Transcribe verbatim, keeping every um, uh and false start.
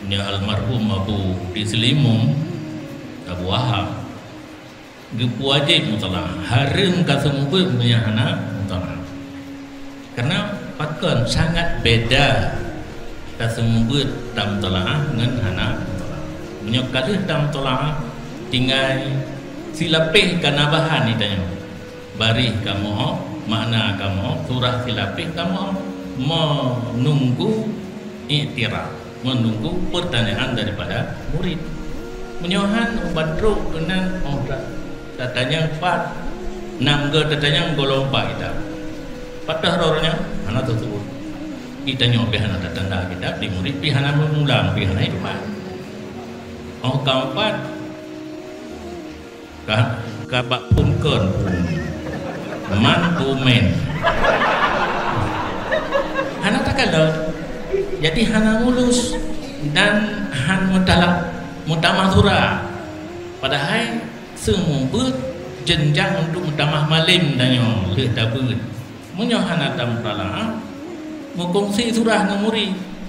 Nyoe almarhum Abu di Seulimum, Abu Wahab, geupeuwajéb mutalaah. Hareuem ka seumeubeuet meunyoe hana mutalaah. Karena pakon sangat beda ka seumeubeuet tamutalaah ngon hana mutalaah. Meunyoe ka lheueh tamutalaah, tinggai silapéh ka na bahan di tanyoe. Baréh kamoe, makna kamoe, surah silapéh kamoe, meununggu iktiraf, meununggu pertanyaan daripada murid. Meunyoe han ubat trok keunan, oh, ta-, tatanyong pat, nam go tatanyong goh lom pat kitab. Pat roh nyan hana teutubuh. Geutanyoe pih hana tatanda kitab, di murid pih hana meumulang, pih hana iduman. Oh, ka pat, Ka, ka bak phon kon. Man phon men. Hana takalon. Jadi hana mulus dan han mutala-, mutamah surah. Padahai seumeubeuet jenjang untuk mutamah malem tanyoe lheueh tabeuet. Meunyoe hana tamutalaah, mukongsi surah ngon murid.